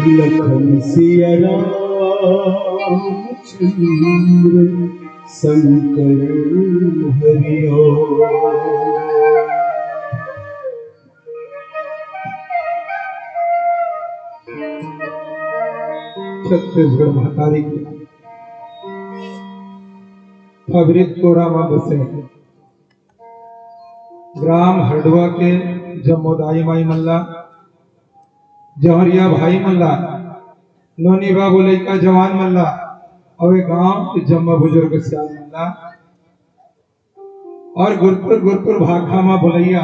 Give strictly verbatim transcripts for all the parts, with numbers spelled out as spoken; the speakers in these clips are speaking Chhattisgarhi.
लखन सिया राम चंद्र शंकर हरि ओम। छत्तीसगढ़ महतारी के फबरित कोरा म बसे ग्राम हरडुआ के जम्मो दाई माई मन ला, जहरिया भाई मन ला, नोनी बाबू लइका जवान मन ला, अउ ए गांव के जम्मो बुजुर्ग सियान मन ला, और गुरपुर गुरपुर भाखा म बोलैया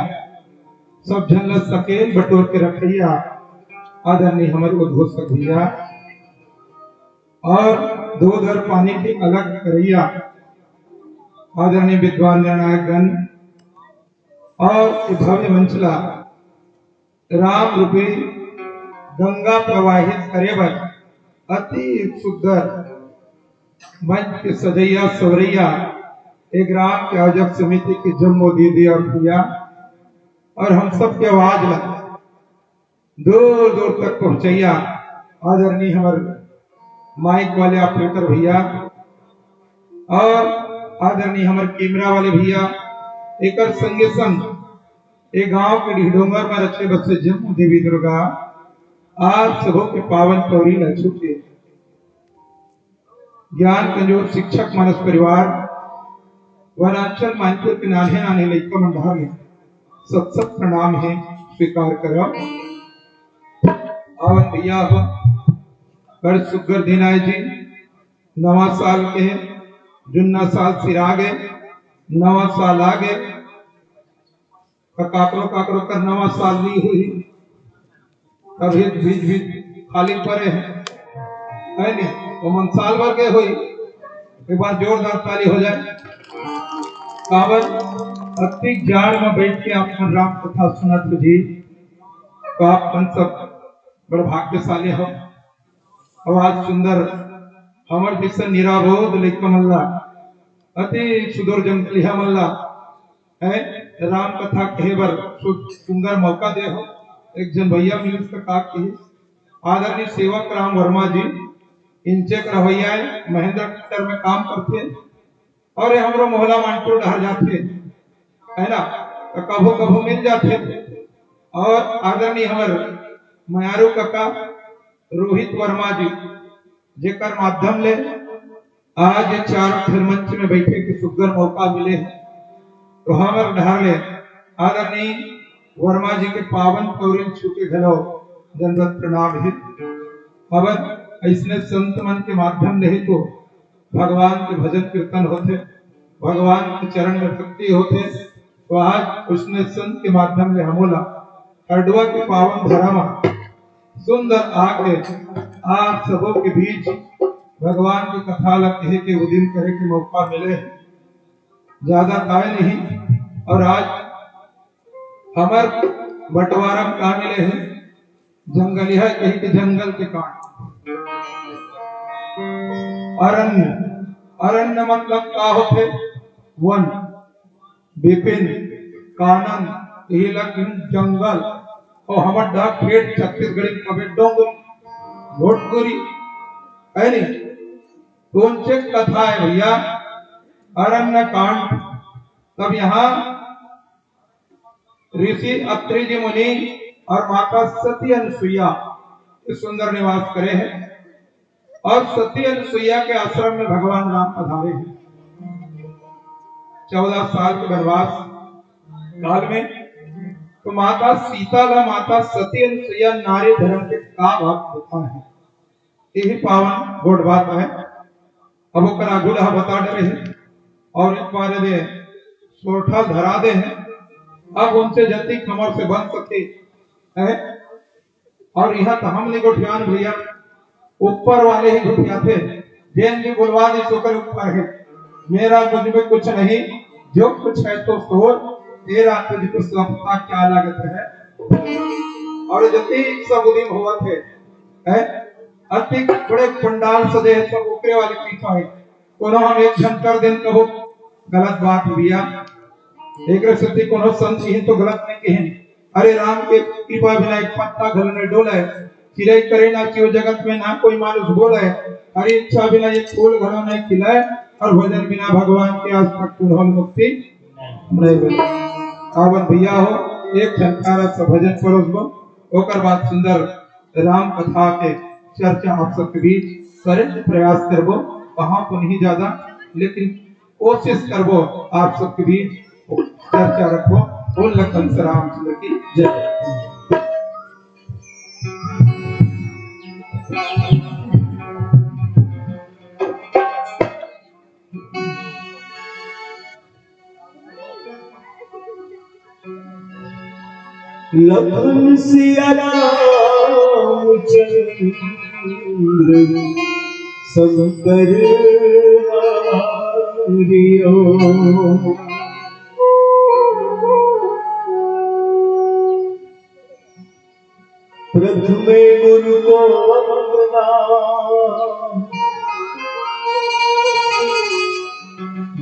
सब झन ला सकेल बटोर के रखैया आदरणीय हमर उद्घोषक भैया, और दो दर पानी के अलग करैया आदरणीय विद्वान निर्णायक गण, और ए भव्य मंच ला राम रूपी गंगा प्रवाहित करे बर अति सुंदर मंच के सजैया सवरैया ए ग्राम के आयोजक समिति के जम्मो दीदी और भैया, और हम सब के आवाज ला दूर दूर तक पहुंचैया आदरणीय हमर माइक वाले ऑपरेटर भैया, और आदरणीय हमर कैमरा वाले भैया, एकर संगे संग ए गांव के डीहडोंगर म रचे बसे जम्मो देवी दुर्गा, आप सबो के पावन पौरी ल छू के ज्ञान कंजोर शिक्षक मानस परिवार, वनांचल मानपुर के नान्हे नान्हे लइका मन डहर ले सत सत प्रणाम हे, स्वीकार करव। आवन भैया हो, बड़ सुग्घर दिन आय जी, नवा साल के, जुन्ना साल सिरा गे, नवा साल आ गे, त काकरो काकरो कर नवा साल नी होही, तभे बीच बीच खाली परे हे, है नी? ओमन साल भर के होही, एक बार जोरदार ताली हो जाए। काबर अतिक जाड़ में बैठ के आप मन राम कथा सुनत हो जी, तो आप मन सब बड़ भाग्यशाली हो। आवाज सुंदर, हमर जैसे निराबोध लइका मन ला, अति सुदूर जंगलिहा मन ला, है राम कथा कहे बर सु-, सुंदर मौका दे हो। एक जन भैया मिलिस त का कहिस, आदरणीय सेवक राम वर्मा जी, इंचे के रहवैया है, महेंद्र ट्रैक्टर में काम करथे, और ये हमरो मोहला मानपुर डहर जाथे, है ना, तो कभू कभू मिल जाथे। और आदरणीय हमर मयारू काका रोहित वर्मा जी, जेकर माध्यम ले आज ये चार ठन मंच में बैठे के सुग्घर मौका मिले हे, तो हमर डहर ले आदरणीय वर्मा जी के पावन पौरिल छू के घलो दंडवत प्रणाम हे। अबर अइसने संत मन के माध्यम ले ही तो भगवान के भजन कीर्तन होथे, भगवान के चरण में भक्ति होथे। तो आज उसने संत के माध्यम ले हमोला हरडुआ के पावन धरा म सुंदर आके आप सबो के बीच भगवान की कथा ला कहे के उदिम करे के मौका मिले हे। ज्यादा काय नहीं, और आज हमर बंटवारा में का मिले हे, जंगलिहा कही के जंगल के कांड। अरण्य, अरण्य मतलब का होथे? वन। बिपिन, कानन, इही ला कहिन जंगल, अउ हमर डाक खेत छत्तीसगढ़ी में कबे डोंगरी, भोटगुरी, है नी? कौन से कथा है भैया? अरण्य कांड। तब यहाँ ऋषि अत्रि जी मुनि और माता सती अनुसुईया के सुंदर निवास करे हे। और सती अनुसुईया के आश्रम में भगवान राम पधारे हे। चौदह साल के वनवास काल में तो माता सीता ला माता सती अनुसुईया नारी धर्म के का बात बताए हे। यही पावन गोठ बात हे। अब ओकर आगू ला बता डरे हे और एक बार दे सोरठा धरा दे हे। अब उनसे जतिक हमर से बन सके हे। और इहाँ तो हम नहीं गोठियान भैया, ऊपर वाले ही गोठियाथे। जेन भी बुलवा दे, ओकर ऊपर है। मेरा मुझ में कुछ नहीं, जो कुछ है तो तोर, तेरा तुझको सौंपता क्या लागत है। और जतिक सब उदिम होवत हे, हैं? अतिक बड़े पंडाल सजे हे, सब ऊपरे वाले पीछा हे। कोनो हम एक झन कर देन कबो गलत बात भैया। एकरे सेती कोनो संत किहिन तो गलत नहीं किहिन। अरे राम के कृपा बिना एक पत्ता घलो नहीं डोले। चिरई करे ना चिव जगत में ना कोई मानुष बोले, हरि इच्छा बिना एक फूल घलो नहीं खिले, अउ भजन बिना भगवान के आज तक कुल मुक्ति नहीं मिले। आवन भैया हो, एक झन प्यारा सा भजन परोसबो, ओकर बाद सुंदर राम कथा के चर्चा आप सबके बीच करे के प्रयास करबो। कहाँ तो नहीं ज्यादा, लेकिन कोशिश करबो आप सबके बीच चर्चा रखबो। बोल लखन श्री रामचंद्र की जय। लखन सिया राम चंद्र शंकर हरिओ। प्रथमे गुरु को वंदना,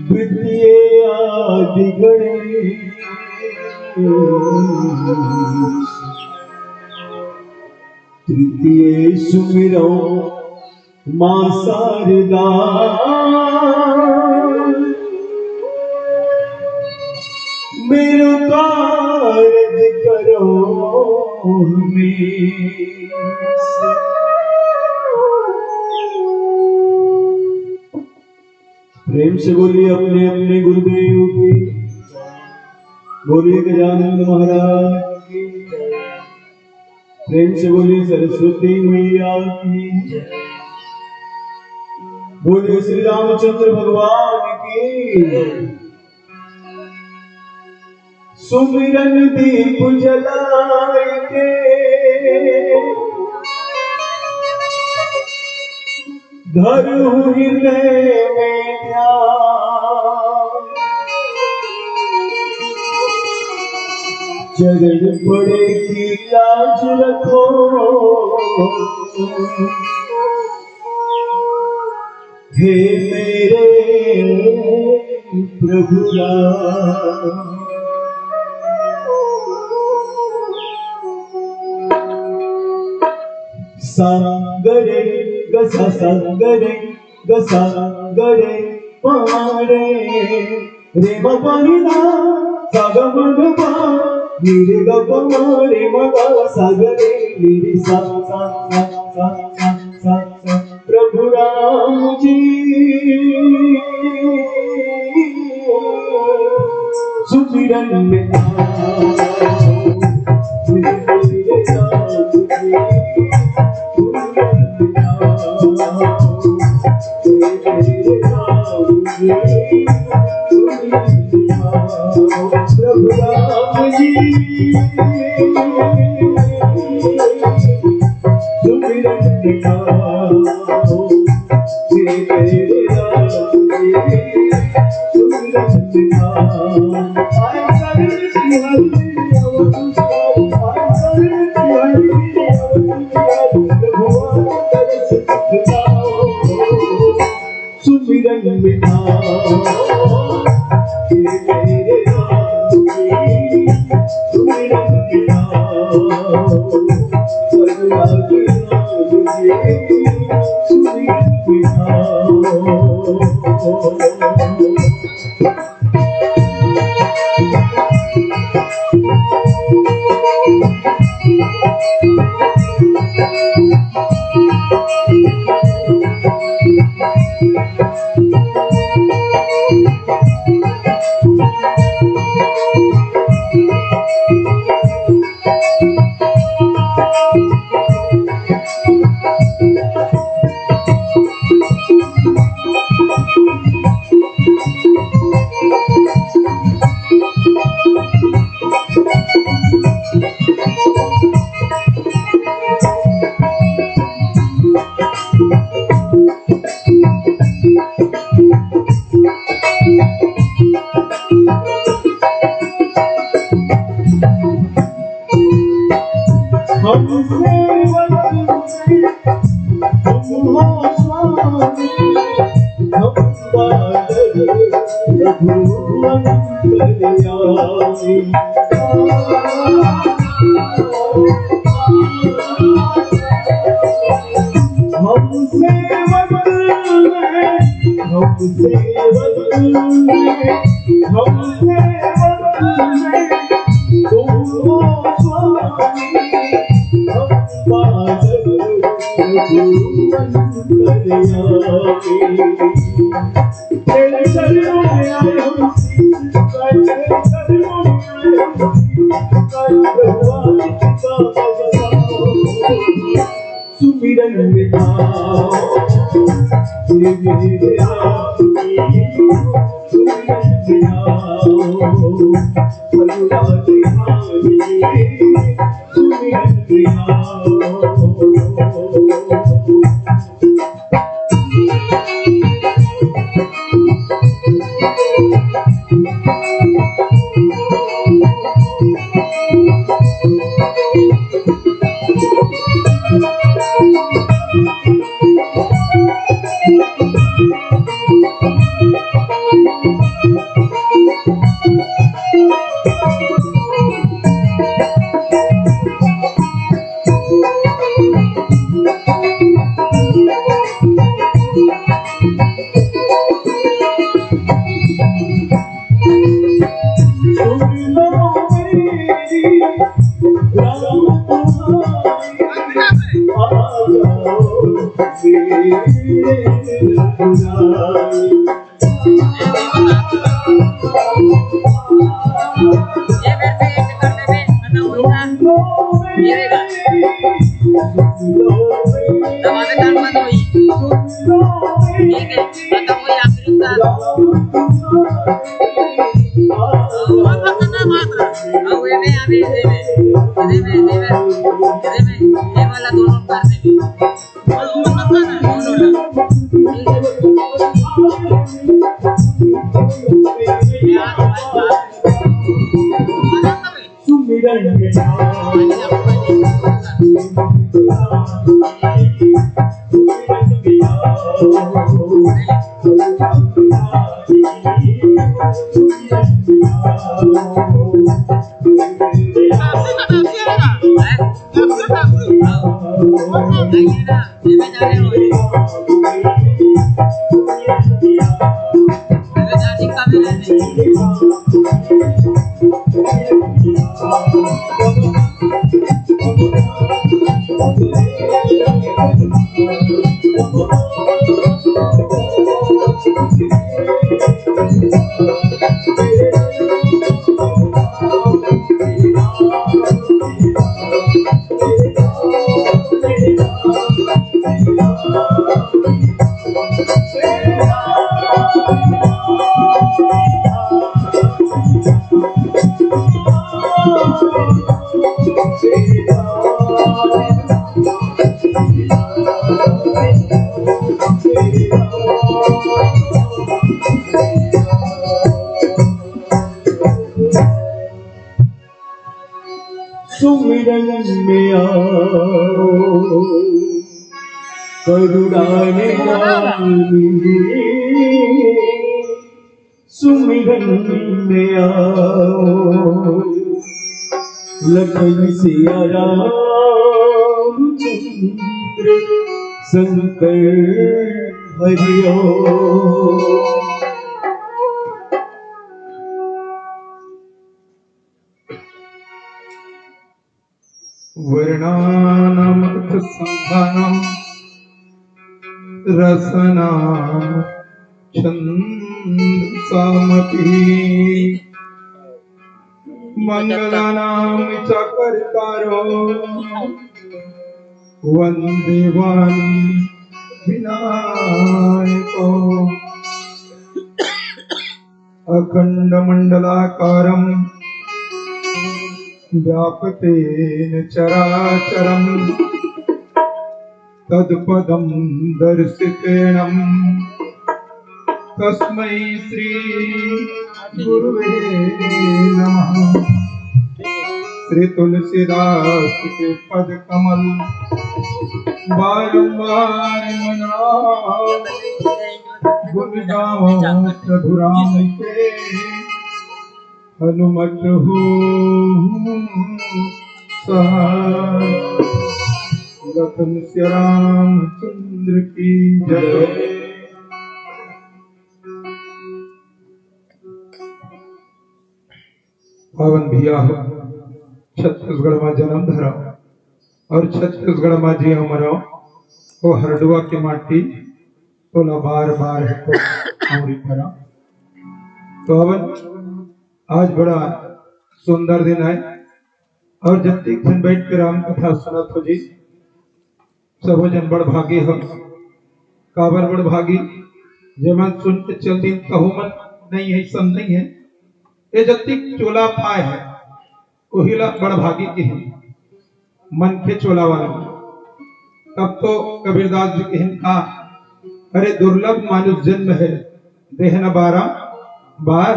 द्वितीये आदि गणेश, तृतीये सुमिरौं माँ शारदा। मेरो कारज करो हमेश। प्रेम से बोलिए अपने अपने गुरुदेव की। बोलिए गजानंद महाराज की। प्रेम से बोलिए सरस्वती मैया की। बोलिए श्री रामचंद्र भगवान की। सुमिरन दीप जलाए के धरहु हृदय में ध्यान। चरण पड़े की लाज रखो, हे मेरे प्रभु राम। संगरे गसा संगरे गसा गरे पारे रे म पानी दा सा ग म ग पा नी रे ग प म रे म ग सा ग रे नी रे सा सा सा सा सा सा सा। प्रभु राम जी सुमिरन में आओ, सुमिरन में आओ, सुमिरन में आओ, सुमिरन में आओ। प्रभु राम जी, सुमिरन दिखाओ, हे मेरे राम जी, सुमिरन दिखाओ। आए शरण तिहारी, आए शरण तिहारी, प्रभु आप दर्श दिखाओ। सुमिरन में आओ, हे मेरे राम जी, सुमिरन में आओ, अनुराग राम जी, सुमिरन में आओ। हम सेवक तुम हो स्वामी, हम बालक प्रभु अंतर्यामी। सुमिरन में आओ, सुमिरन में आओ, सुमिरन में आओ, सुमिरन में आओ। सुमिरन में आओ, करुणा निधान। सुमिरन में आओ, लखन सिया राम चंद्र शंकर हरि ओम। वर्णानामर्थसंघानां रसानां छंदसामपि। मंगलानां च कर्तारो वंदे वाणी विनायको। अखंडमंडलाकारं व्याप्तेन चराचरं तत्पदं दर्शितेन तस्मै श्री गुरुवे नमः। श्री तुलसीदास के पद कमल बारंबार मनाओ, गुण गावो प्रभु राम के, हनुमत हो सहाय। लखन सिया रामचंद्र की जय। पावन भैया हो, छत्तीसगढ़ में जन्म धरा और छत्तीसगढ़ में जी हमारा वो हरडुआ के माटी तोला बार बार है तो हमरी करा। तो अवन आज बड़ा सुंदर दिन है और जब तक झन बैठ के राम कथा सुनत हो जी, सबो जन बड़ भागी हो। काबर बड़ भागी? जेमन सुन के चल दिन तहु मन नहीं है, सन नहीं है। ये जतिक चोला पाए है, वही ला बड़ भागी के है, मनखे चोला वाला। तब तो कबीरदास जी के हैं का, अरे दुर्लभ मानुष जन्म है, देह न बारा बार,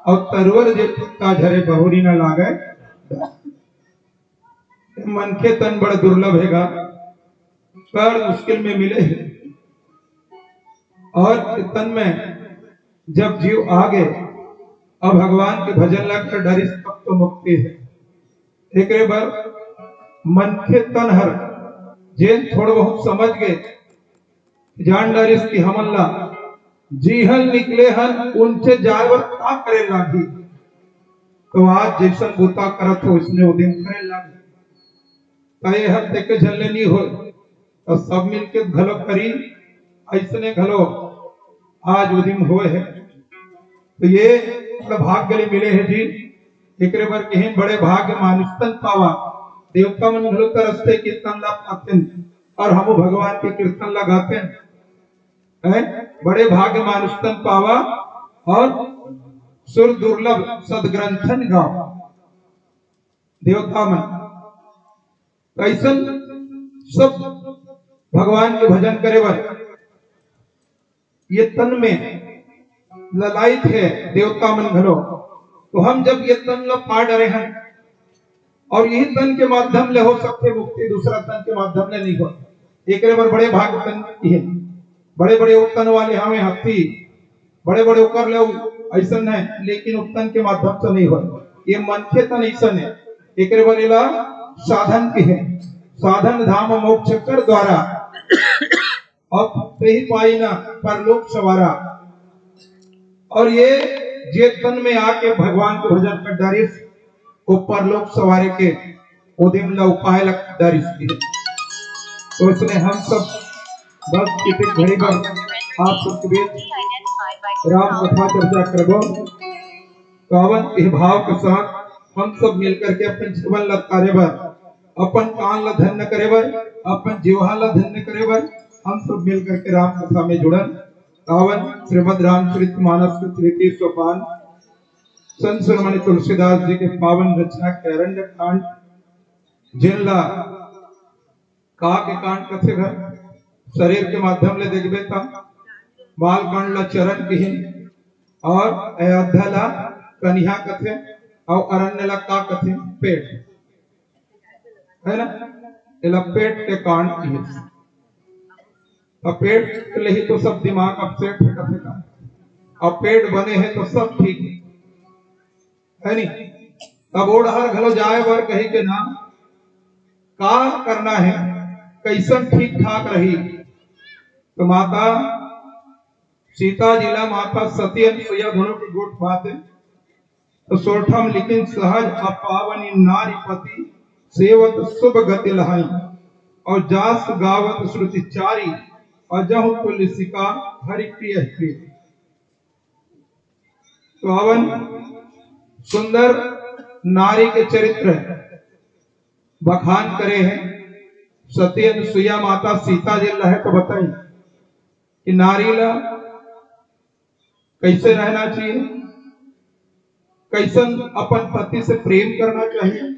और तरवर जे पुत्ता झरे बहुरी न लागे। मनखे तन बड़ दुर्लभ है गा, बड़ मुश्किल में मिले है। और तन में जब जीव आ गए, अब भगवान के भजन ला कर डरिस, तब तो मुक्ति है। एकरे बर मनखे तन हर जेन थोड़ बहुत समझ गए, जान डरिस कि हमन ला जीहल निकले हन, उनसे जाए बर का करे लागी। तो आज जैसन बूता करत हो, इसने उदिम करे लागी। त ये हर तेके झन ले नी होय, त सब मिलके घलो करी, अइसने घलो आज उदिम होय है। तो ये भाग्य ले मिले है जी, एकरे बर किहिन बड़े भाग्य मानुष तन पावा। देवता मन घलो तरसते कीर्तन ला पातेन और हमू भगवान के कीर्तन ला गातेन। हैं? बड़े भाग्य मानुष तन पावा और सुर दुर्लभ सदग्रंथन गावा। देवता मन अइसन सब भगवान के भजन करे बर ये तन में ललायत है देवता मन घलो। तो हम जब ये तन ला पा डरे हन और यही तन के माध्यम ले हो सकथे मुक्ति, दूसरा तन के माध्यम ले नहीं हो। एकरे बर बड़े भाग तन की है, बड़े बड़े वो तन वाले हमें हाथी, बड़े बड़े ओकर ले अइसन है, लेकिन वो तन के माध्यम से नहीं हो। ये मनखे तन अइसन है, एकरे बर एला साधन की है, साधन धाम मोक्ष कर द्वारा, अब तेहि पाई ना परलोक सवारा। और ये जे तन में आके भगवान के भजन कर डारिस, वो परलोक सवारे के उदिम ला उपाय ला डारिस की। तो इसने हम सब बस कितने घड़ी भर आप सबके बीच राम कथा चर्चा करबो। तो अवन ये भाव के साथ हम सब मिलकर के अपन जीवन ला तारे बर, अपन कान ला धन्य करे बर, अपन जीवा ला धन्य करे बर हम सब मिलकर के राम कथा में जुड़न। तावन श्रीमद् रामचरित मानस के तृतीय सोपान संत शिरोमणि तुलसीदास जी के पावन रचना के अरण्य कांड, जेन ला का के कांड कथे घर, शरीर के माध्यम ले देखबे त बाल कांड ला चरण किहिन और अयोध्या ला कनिहा कथे और अरण्य ला का कथे, पेट, है ना? एला पेट के कांड किहिन। अब पेट ले ही तो सब दिमाग अपसेट है कथे का, अब पेट बने है तो सब ठीक है, है नी? तब ओ डहर घलो जाए बर कही के ना, का करना है, कैसन ठीक ठाक रही। तो माता सीता जी ला माता सती अनसुईया दोनों के गोठ बात है। तो सोरठम लिखिन सहज अपावनी नारी पति सेवत शुभ गति लहाई। और जास गावत श्रुति चारी अजहु तुलसिका हरि प्रिय प्रिय। तो अवन सुंदर नारी के चरित्र बखान करे हैं। सती अनुसुईया माता सीता जी ला है तो बताई कि नारी ला कैसे रहना चाहिए, कैसन अपन पति से प्रेम करना चाहिए,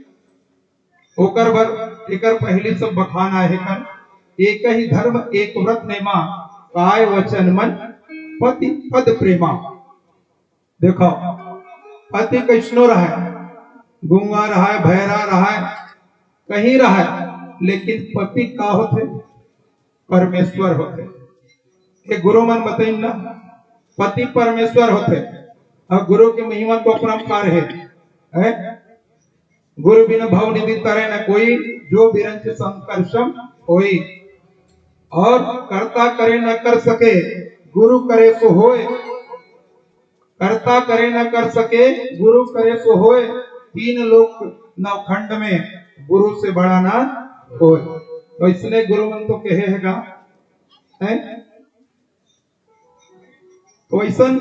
ओकर बर एकर पहली सब बखान आए हे कर, एक ही धर्म एक व्रत नेमा, काय वचन मन पति पद प्रेमा। देखो, पति कैसनो रहे, गूंगा रहे, भैरा रहे, कहीं रहे, लेकिन पति का होथे? परमेश्वर होथे। ये गुरु मन बताइन ना, पति परमेश्वर होथे। और गुरु की महिमा तो अपरंपार है, है? गुरु बिन भव निधि तरे न कोई, जो बिरंच संकर्षम होई। और कर्ता करे न कर सके, गुरु करे सो होय। कर्ता करे न कर सके, गुरु करे सो होय। तीन लोक नवखंड में गुरु से बड़ा ना कोई। तो इसने गुरु मन तो कहे है का, है? तो ऐसन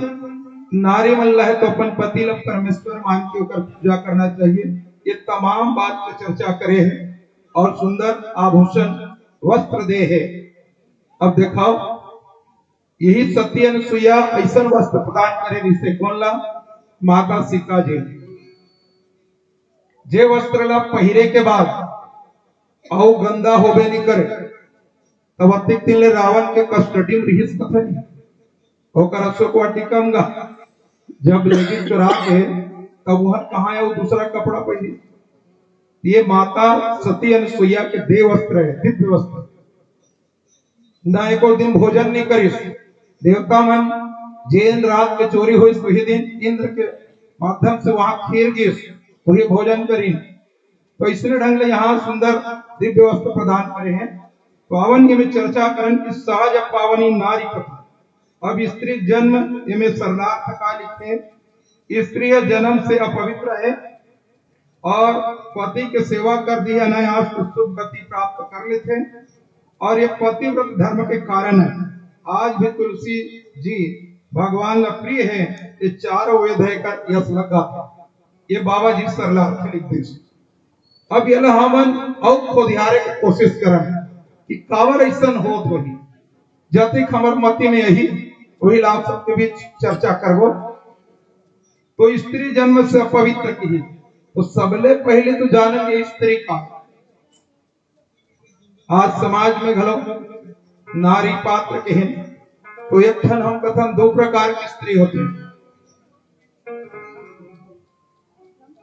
नारी मन ला है तो अपन पति ला परमेश्वर मान के ओकर पूजा करना चाहिए। ये तमाम बात पे चर्चा करे है और सुंदर आभूषण वस्त्र दे है। अब देखाओ, यही सती अनुसुईया ऐसन वस्त्र प्रदान करे, जिससे कौन ला? माता सीता जी। जे वस्त्र ला पहिरे के बाद अउ गंदा होबे नहीं करे, तब अतिक दिन ले रावण के कस्टडी में रिहिस कथे नहीं। ओकर अशोक वाटिका में गा, जब लेगी चुरा के, तब वह कहाँ है वो दूसरा कपड़ा पहनी? ये माता सती अनुसुईया के देह वस्त्र है, दिव्य वस्त्र। ना एको दिन भोजन नहीं करिस। देवता मन जेन रात के चोरी होइस, वही दिन इंद्र के माध्यम से वहां खीर गिस, वही भोजन करिन। तो इसने ढंग ले यहाँ सुंदर दिव्य वस्त्र प्रदान करे हैं। तो आवन ये में चर्चा करन कि सहज पावनी नारी कथा। अब स्त्री जन्म, ये में सरलार्थ का लिखे, स्त्री जन्म से अपवित्र है और पति के सेवा कर दिए अनायास तो सुख गति प्राप्त कर लेथे। और ये पतिव्रत धर्म के कारण है। आज भी तुलसी जी भगवान ला प्रिय है, ये चारों वेद है का यश लगा था। ये बाबा जी सरलार्थ लिख दे। अब ये ला हमन अउ खोदियारे के कोशिश करन कि काबर ऐसन होत होही। जतिक हमर मति में यही, वही ला आप सबके बीच चर्चा करबो। तो स्त्री जन्म से अपवित्र किहिन, तो सबले पहले तो जानेंगे स्त्री का। आज समाज में घलो नारी पात्र किहिन, तो एक ठन हम कथन दो प्रकार की स्त्री होथे।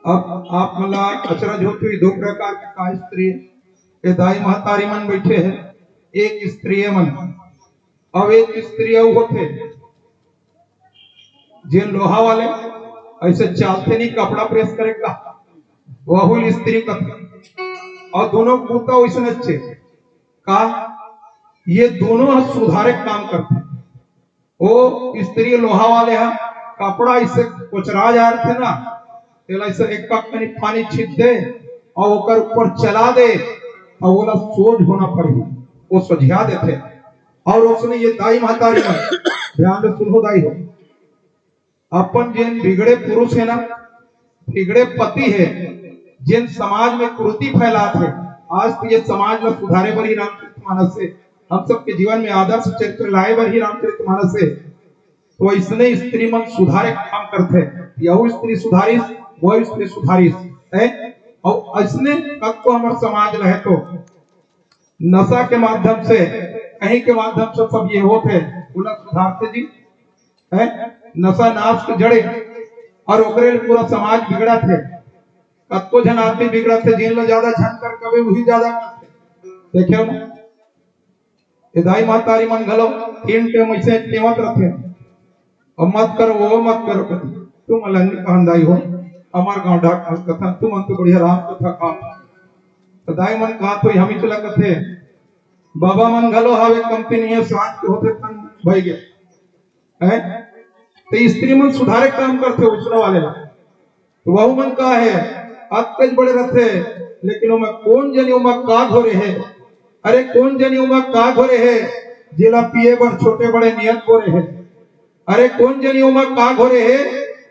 अब आप मन ला अचरज होथे, दो प्रकार के का स्त्री हे? ये दाई महतारी मन बैठे हैं, एक स्त्री मन, अब एक स्त्री अउ होथे, जेन लोहा वाले ऐसे चालथे नहीं, कपड़ा प्रेस करे का, वहुल स्त्री कथे। और दोनों कुत्ता वैसने चे का, ये दोनों ह सुधारे के काम करथे। वो स्त्री लोहा वाले ह कपड़ा ऐसे कोचरा जा रथे ना, तेला ऐसे एक कप कनी पानी छिट दे और ओकर ऊपर चला दे, तो ओला सोझ होना पड़ही, वो सोझिया देथे। और उसने ये दाई महतारी मन, ध्यान से सुनो दाई हो, अपन जेन बिगड़े पुरुष है ना, बिगड़े पति है, जेन समाज में कुरीति फैलात है, आज तो ये समाज ला सुधारे बर ही रामचरित मानस है, हम सबके जीवन में आदर्श चरित्र लाए बर ही रामचरित मानस है। तो ऐसने स्त्री मन सुधारे के काम करथे, यहू स्त्री सुधारिस, वहू स्त्री सुधारिस, है। और ऐसने तत्व हमर समाज रहे तो नशा के माध्यम से, कहीं के माध्यम से सब ये होत है, ओला सुधारथे जी, है। नशा नाश के जड़े और ओकरे ले पूरा समाज बिगड़त है। कतको झन आदमी बिगड़त है, जिन ला ज्यादा झन कर कबे वही ज्यादा करथे। देखे हो ना, ये दाई महतारी मन घलो तीन टेम ऐसे टेवत रथे, और मत करो, वो मत करो। तुम अलग कहन दाई हो, हमार गांव ढाक कथन, तुम अंत बढ़िया राम कथा का। तो दाई मन कहा तो हम ही चला कथे, बाबा मन घलो हावे, कमती नहीं है, सांझ के होथे तंग भई गे। हैं? तो स्त्री मन सुधारे काम करथे, उछला वाले ला। तो वहू मन का है, अतकच बड़े रथे, लेकिन ओमा कोन जनी ओमा का घोरे है? अरे कोन जनी ओमा का घोरे है, जेला पिए बर छोटे बड़े नियत बोरे है? अरे कोन जनी ओमा का घोरे है,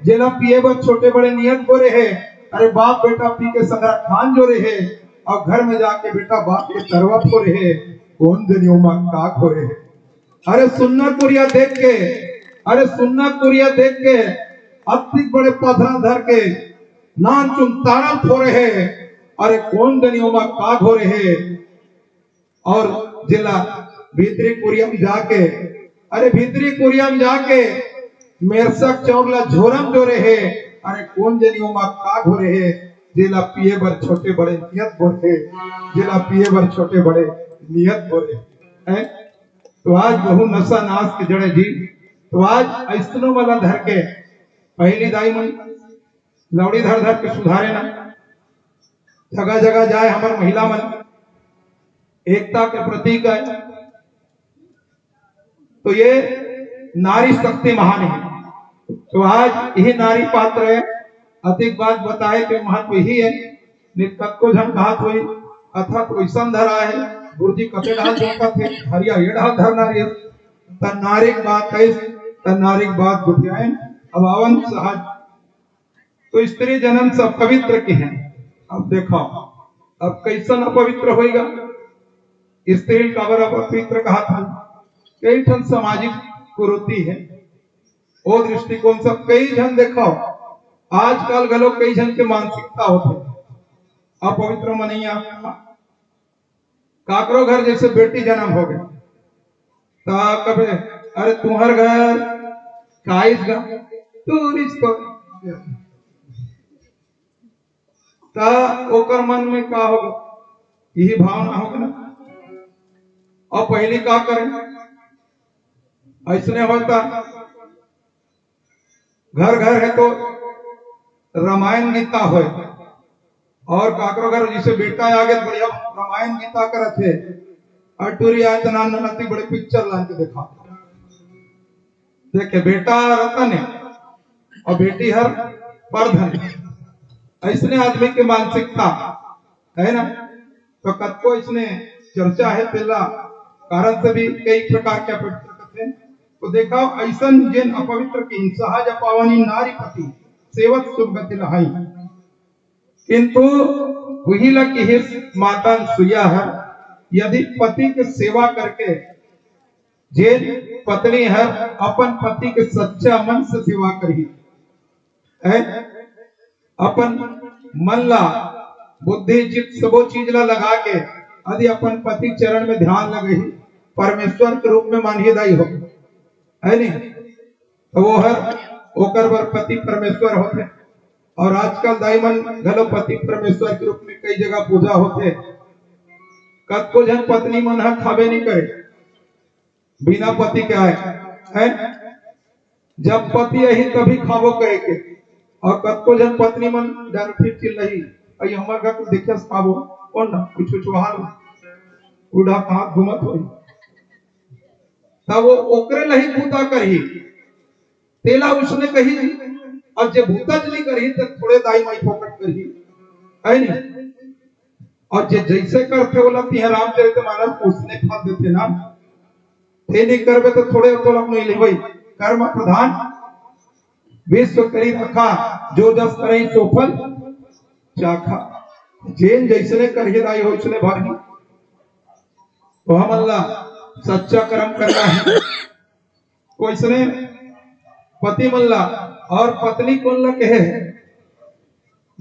जेला पिए बर छोटे बड़े नियत बोरे है? अरे बाप बेटा पी के संगरा खान जोरे है, और घर में जाके बेटा बाप के तरवा फोरे है। कोन जनी ओमा का घोरे है? अरे सुन्ना कुरिया देख के, अरे सुन्ना कुरिया देख के, अतिक बड़े पथरा धर के नानचुन तारा फोरे है। अरे कोन जनी ओमा का घोरे है? और जेला भीतरी कुरिया में जाके, अरे भीतरी कुरिया में जाके मेरसक चौर ला झोरम जोरे है। अरे कोन जनी ओमा का घोरे है, जेला पिए बर छोटे बड़े नियत बोरे है, जेला पिए बर छोटे बड़े नियत बोरे है। तो आज बहू नशा नाश के जड़े जी। तो आज ऐसनो मन ला धर के, पहली दाई मन लौड़ी धर धर के सुधारे ना, जगह जगह जाए हमर महिला मन एकता के प्रतीक है। तो ये नारी शक्ति महान है। तो आज यही नारी पात्र है, अतिक बात बताए के महत्व ही है। नित कतको झन कहात होई, कथा तो अइसन धरा है, गुरुजी कते डाल जोकत है, हरिया ये डाल धरना रही, त नारिक बात है, त नारिक बात गुठियाए। अब आवन सहज, तो स्त्री जन्म से अपवित्र के हैं। अब देखो, अब कैसन अपवित्र होएगा? स्त्री काबर अपवित्र कहा था? कई ठन सामाजिक कुरीति है। ओ दृष्टिकोण से कई झन देखो, आजकल घलो कई झन के मानसिकता होथे अपवित्र मनैया। काकरो घर जैसे बेटी जन्म हो गए, त कबे, "अरे, तुम्हर घर काइस गा, तू रिच तो।" त ओकर मन में का होगा? यही भावना होगा ना। और पहली का करें, ऐसने होता, घर घर है तो रामायण गीता होय, और काकरो घर जैसे बेटा आगे बढ़िया रामायण गीता करत है, और टूरी आए तो नान ननती बड़े पिक्चर लान के देखा। देखे, बेटा रतन है और बेटी हर परधन। ऐसने आदमी के मानसिकता है ना, तो कतको इसने चर्चा है, तेला कारण से भी कई प्रकार के अपवित्र कथे। तो देखा, ऐसन जेन अपवित्र की सहज अपावनी नारी पति सेवत शुभ गति लहाई। किंतु वही ला किहिस माता अनसुईया हर, यदि पति के सेवा करके जेन पत्नी हर अपन पति के सच्चा मन से सेवा करही, है, अपन मन ला, बुद्धि, चित्त, सबो चीज ला लगा के यदि अपन पति चरण में ध्यान लगही, परमेश्वर के रूप में मानही दाई हो, है नहीं? तो वो हर ओकर बर पति परमेश्वर होथे। और आजकल दाई मन घलो पति परमेश्वर के रूप में कई जगह पूजा होथे। कतको झन पत्नी मन ह खाबे नहीं करे, बिना पति के आए, है? जब पति आही तभी खाबो कहे के। और कतको झन पत्नी मन डर फिर चिल्लाही, "अई हमर घर तो देखियस खाबो, कौन ना कुछ कुछ वहां उड़ा कहाँ घूमत होई।" तब वो ओकरे लही बूता करही, तेला उसने कही, और जे बूता च नहीं करही, तो थोड़े दाई माई फोकट करही, है नहीं? और जे जैसे करथे ओला तिहा रामचरित मानस उसने फल देथे ना। ते नहीं करबे तो थोड़े तो लोग नहीं लेवई। कर्म प्रधान विश्व करी रखा, जो जस करे सो फल चाखा। जेन जैसने करही दाई हो, उसने भरही। तो हमन ला सच्चा कर्म करना है। वैसने पति मन ला और पत्नी कोन ला कहे है?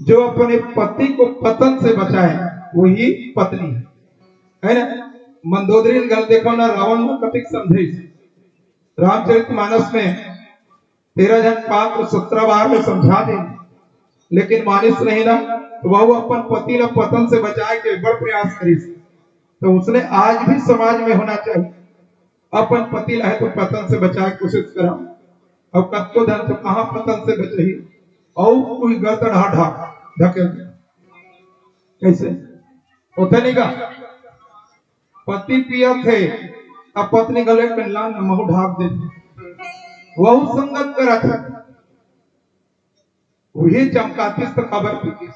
जो अपने पति को पतन से बचाए, वही पत्नी है, है ना? मंदोदरी ल घल देखो ना, रावण में कतिक समझाइस। रामचरित मानस में तेरह झन पात्र सत्रह बार में समझा दे, लेकिन मानिस नहीं ना, तो वह अपन पति ला पतन से बचाए के बड़ प्रयास करिस। तो उसने आज भी समाज में होना चाहिए, अपन पति ला है तो पतन से बचाए के कोशिश करा। अब कतको धन तो कहाँ पतन से बचही, और कोई गलत ढा ढा ढकेल दे। कैसे होता नहीं का? पति पियत हे, अब पत्नी गले के ला नमहु ढाक देथे, वहू संगत करत है। वही चमकातिस तो खबर पीतिस।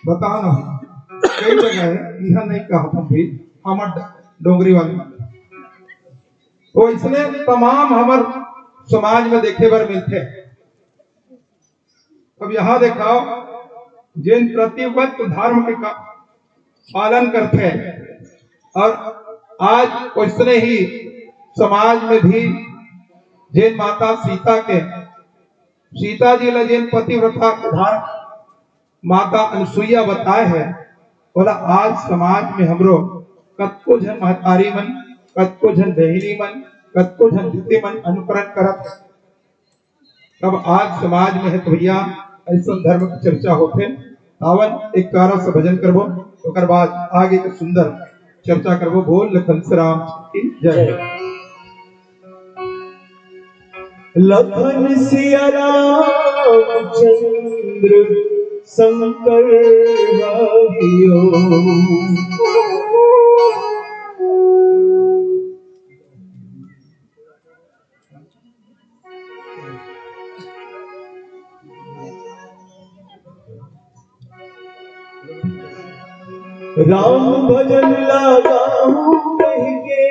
बताओ ना, कई जगह है, यह नहीं कहा तुम भी, हमर डोंगरी वाली। तो इसने तमाम हमर समाज में देखे बर मिलथे। अब यहाँ देखाओ, जेन प्रतिव्रत धर्म के का-, पालन करथे, और आज वैसने ही समाज में भी जेन माता सीता के, सीता जी ला जेन पतिव्रता के धार माता अनसुईया बताए है, बोला आज समाज में हमरो कतको झन महतारी मन, कतको झन बहिनी मन, कतको झन दीदी मन अनुकरण करत है। तब आज समाज में है तो भैया ऐसा धर्म की चर्चा होथे। तावन एक प्यारा सा भजन करबो, ओकर बाद आगे के सुंदर चर्चा करबो। बोल लखन श्री राम की जय। लखन सिया राम चंद्र शंकर हरिओ। राम भजन ला गाहूं कहिके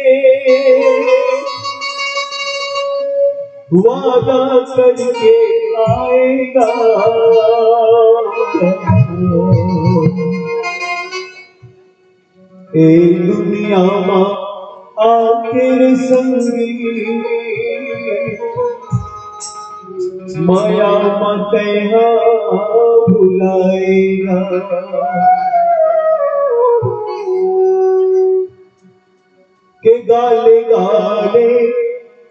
वादा करके आए गा। ए दुनिया मा आखिर संगी मया मा तैं हा भुलाए गा। के गा ले गा ले,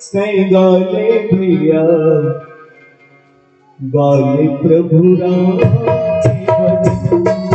तैं गा ले भैया, गा ले प्रभु राम के भजन।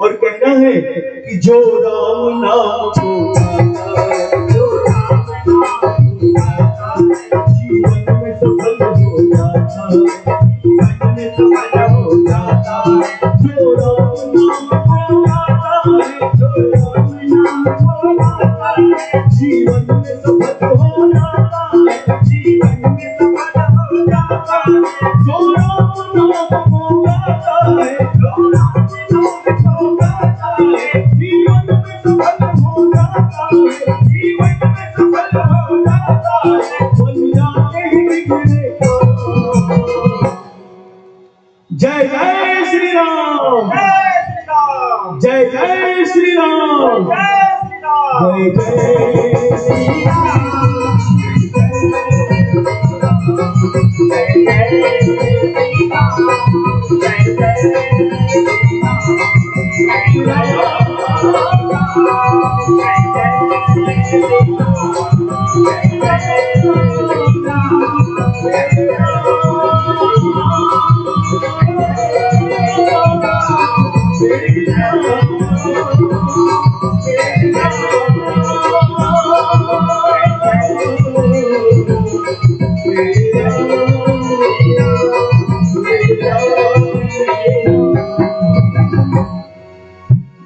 और कहना है कि जो राम नाम को गाता है, जो राम नाम को गाता है, जीवन में सफल हो जाता है, जीवन में सफल हो जाता है। जो राम नाम को गाता है, जो राम नाम को गाता है, जीवन में सफल हो जाता है, जीवन में सफल हो जाता है। जो राम नाम को गाता है, जो राम नाम को गाता है, जीवन में सफल हो जाता है, जीवन में सफल हो जाता है। बन जाते हैं बिगड़े काम। जय जय श्री राम। जय श्री राम। जय जय श्री राम। जय श्री राम। जय जय श्री राम।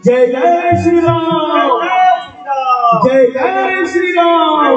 जय जय श्री राम। जय जय श्री राम।